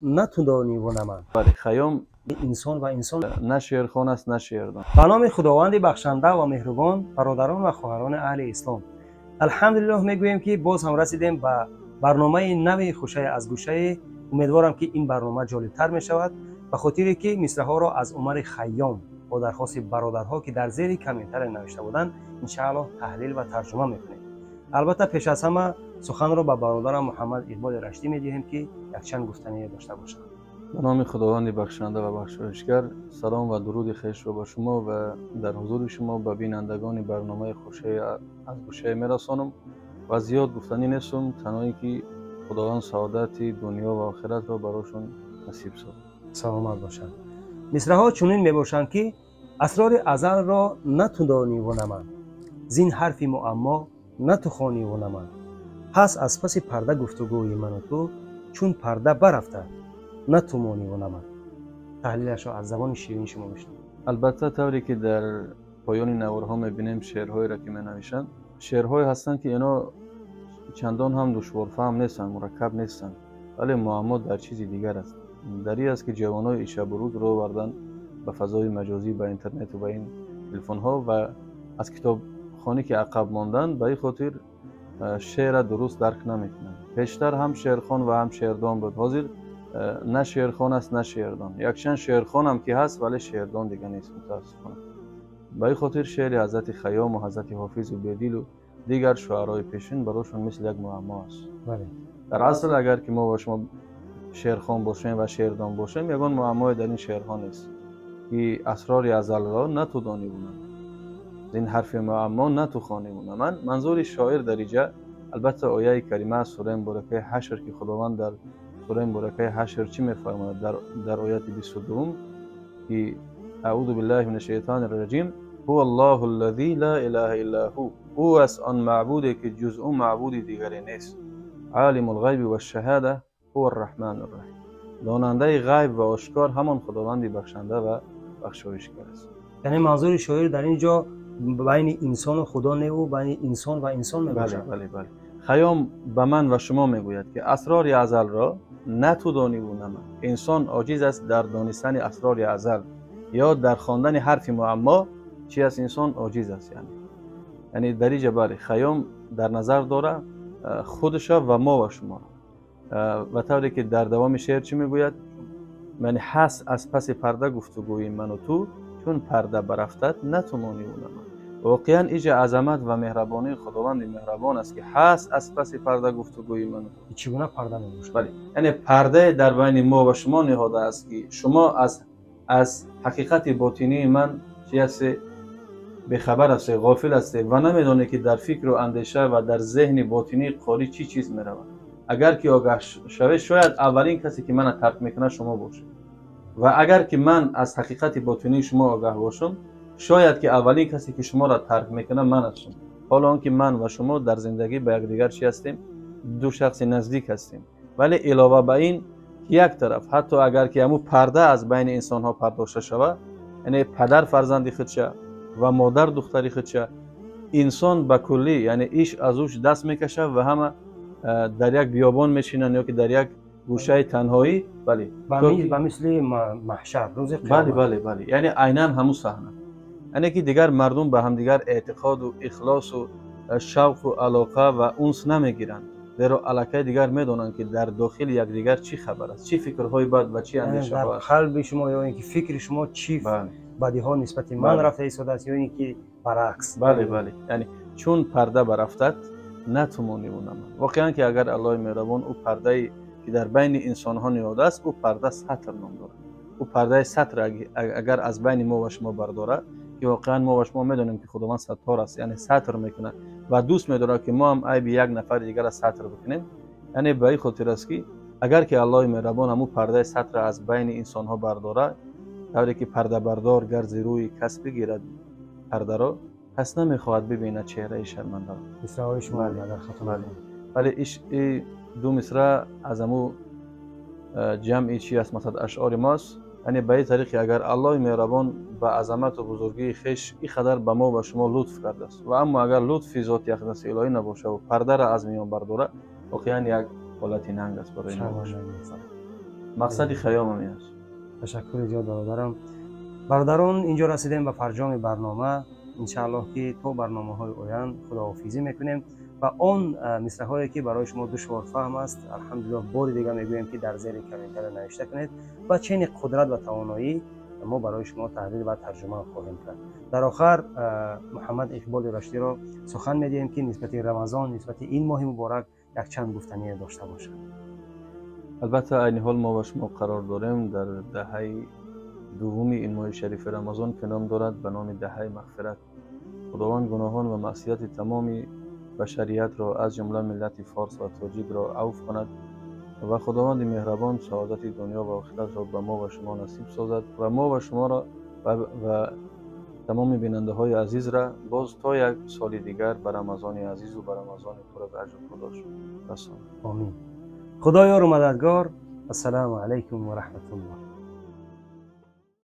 На ту донӣ ву на ман. Бале, Хайём инсон ва инсон на шеърхон аст, на шеърдон. Ба номи Худованди бахшанда ва меҳрубон. Бародарон ва хоҳарони аҳли ислом, алҳамдулиллоҳ мегӯем, ки боз ҳам расидем ба барномаи нави «Хӯшае аз гӯшае». Умедворам, ки ин барнома ҷолибтар мешавад, ба хотире ки мисраҳоро аз Умари Хайём бо дархости бародарҳо, ки дар зери комментария навишта буданд, иншааллоҳ таҳлил ва тарҷума мекунем. Албатта, пеш аз ҳама суханро ба бародарам Муҳаммад Иқболи Раштӣ медиҳем, ки якчанд гуфтание дошта бошад. Ба номи Худованди бахшанда ва бахшоишгар. Салом ва дуруди хешро ба шумо ва дар ҳузури шумо ба бинандагони барномаи «Хӯшае аз гӯшае» мерасонам ва зиёд гуфтанӣ нестум, танҳое ки Худованд саодати дунё ва охиратро барошон насиб созад. Саломат бошанд. Мисраҳо чунин мебошанд, ки асрори азалро на ту донӣ ву на ман, зин ҳарфи муаммо на ту хонӣ ву на ман, ҳаст аз паси парда гуфтугӯи ману ту, чун парда барафта, на ту монӣ ву на ман. Таҳлилашро аз забони ширини шумо мешунавем. Албатта, тавре ки дар поёни наворҳо мебинем, шеърҳоеро ки менавишанд, шеърҳое ҳастанд, ки ино чандон ҳам душворфаҳм нестанд, мураккаб нестанд, вале муаммо дар чизи дигар аст, дар ин аст, ки ҷавонои ишабурӯз рӯ оварданд ба фазои маҷозӣ, ба интернету ба ин телефонҳо ва аз китобхонӣ ки ақаб монданд, ба ин хотир шеърра дуруст дарк намекунанд. Пештар ҳам шеърхон ва ҳам шеърдон буд, ҳозир на шеърхон аст, на шеърдон. Якчанд шеърхонам ки ҳаст, вале шеърдон дига нест, мутаассифона. Ба ин хотир шеъри ҳазрати Хайёму ҳазрати Ҳофизу Бедилу дигар шуарои пешин барошон мисли як муаммо аст. Дар асл, агар ки мо ва шумо шеърхон бошем ва шеърдон бошем, ягон муаммое дар ин шеърҳо нест, ки асрори азалро на ту донӣ ву на ман, ин ҳарфи муаммо на ту хонӣ ву на ман. Манзури шоир дар иҷа албатта ояи карима аз сураи муборакаи Ҳашр, ки Худованд дар сураи муборакаи Ҳашр чӣ мефармояд дар ояти 22-ум, ки аъузу биллаҳи мин ашшайтони раҷим: ҳува Аллоҳу аллазӣ ла илаҳа илла ҳу, ӯ аст он маъбуде, ки ҷуз ӯ маъбуди дигаре нест, олиму лғайби вашшаҳода, ҳува арраҳмону рраҳим, донандаи ғайб ва ошкор ҳамон Худованди бахшанда ва бахшоишгар аст. Яъне манзури шоир дар ин ҷо байни инсону Худо неву байни инсон ва инсон мебошад. Бале, Хайём ба ман ва шумо мегӯяд, ки асрори азалро на ту донӣ ву на ман. Инсон оҷиз аст дар донистани асрори азал ё дар хондани ҳарфи муаммо. Чи аст? Инсон оҷиз аст. Яъне дар иҷа, бале, Хайём дар назар дора худша ва мо ва шуморо. Ва тавре ки дар давоми шеър чӣ мегӯяд? Яъне ҳаст аз паси парда гуфтугӯи ману ту, чун парда барафтад, на ту монӣ ву на ман. Воқеан, иҷа азамат ва меҳрабонии Худованди меҳрабон аст, ки ҳаст аз паси парда гуфтугӯи ману ту. Чӣ гуна парда мебошад? Бале, яъне пардае дар байни мо ва шумо ниҳода аст, ки шумо аз ҳақиқати ботинии ман чи ҳасте? Бехабар ҳастед, ғофил ҳастед ва намедонед, ки дар фикру андеша ва дар зеҳни ботинии қорӣ чӣ чиз меравад. Агар ки огаҳ шавед, шояд аввалин касе, ки мана тарк мекунад, шумо бошед ва агар ки ман аз ҳақиқати ботинии шумо огаҳ бошам, шояд ки аввалин касе, ки шуморо тарк мекунад, ман ҳастам. Ҳоло он ки ман ва шумо дар зиндагӣ ба якдигар чӣ ҳастем? Ду шахси наздик ҳастем. Вале илова ба ин, як тараф, ҳатто агар ки ҳамун парда аз байни инсонҳо пардошта шавад, яъне падар фарзанди худша ва модар духтари худша, инсон ба куллӣ, яъне иш аз уш даст мекашад ва ҳама дар як биёбон мешинанд ё ки дар як гӯшаи танҳоӣ, бале. Ба мисли маҳшар, рӯзи. Бале, яъне айнан ҳамун саҳна, яъне ки дигар мардум ба ҳамдигар эътиқоду ихлосу шавқу алоқа ва унс намегиранд, зеро аллакай дигар медонанд, ки дар дохили якдигар чӣ хабар аст, чӣ фикрҳои бад ва чӣ андешаҳо аст. Қалби шумо ё ин ки фикри шумо чӣ бадиҳо нисбати ман рафта истодааст ё ин ки баръакс. Бале, яъне чун парда барафтад, на ту монӣ ву на ман. Воқеан ки агар Аллоҳи меҳрабон ӯ пардае, ки дар байни инсонҳо ниҳодааст, ӯ парда сатр ном дорад, ӯ пардаи сатр агар аз байни мо ва шумо бардорад, ки воқеан мо ва шумо медонем, ки Худованд саттор аст, яъне сатр мекунад ва дӯст медорад, ки мо ҳам айби як нафари дигарро сатр бикунем. Яъне ба ин хотир аст, ки агар ки Аллоҳи меҳрабон ҳамун пардаи сатрро аз байни инсонҳо бардорад, тавре ки пардабардор гар зи рӯи кас бигирад пардаро, кас намехоҳад бибинад чеҳраи шармандаро. Мисраҳои шумо агар хато. Бале, ду мисра аз ҳамун ҷамъи чи аст, масалан, ашъори мост. Яъне ба ин тариқе, агар Аллоҳи меҳрабон ба азамату бузургии хеш ин қадар ба мо ва шумо лутф кардааст ва аммо агар лутфи зоти ақдаси илоҳӣ набошаву пардаро аз миён бардорад, воқеан як ҳолати нанг аст барои мо. Мақсади Хайём ҳамин аст. Ташаккури зиёд, бародарам. Бародарон, инҷо расидем ба фарҷоми барнома. Иншааллоҳ, ки то барномаҳои оянд худоҳофизӣ мекунем ва он мисраҳое, ки барои шумо душворфаҳм аст, алҳамдулиллоҳ, бори дига мегӯем, ки дар зери комментария навишта кунед ва чени қудрат ва тавоноӣ мо барои шумо таҳрир ва тарҷума хоҳем кард. Дар охар Муҳаммад Иқболи Раштиро сухан медиҳем, ки нисбати Рамазон, нисбати ин моҳи муборак якчанд гуфтание дошта бошад. Албатта, айни ҳол мо ва шумо қарор дорем дар даҳаи дуввуми ин моҳи шарифи Рамазон, ки ном дорад ба номи даҳаи мағфират. Худованд гуноҳон ва маъсияти тамоми башариятро, аз ҷумла миллати форс ва тоҷикро, авф кунад ва Худованди меҳрабон саодати дунё ва охиратро ба мо ва шумо насиб созад ва мо ва шуморо ва тамоми бинандаҳои азизра боз то як соли дигар ба Рамазони азизу ба Рамазони пур аз аҷру подош расонад. Омин. Худо ёру мададгор. Ассалому алайкум ва раҳматуллоҳ.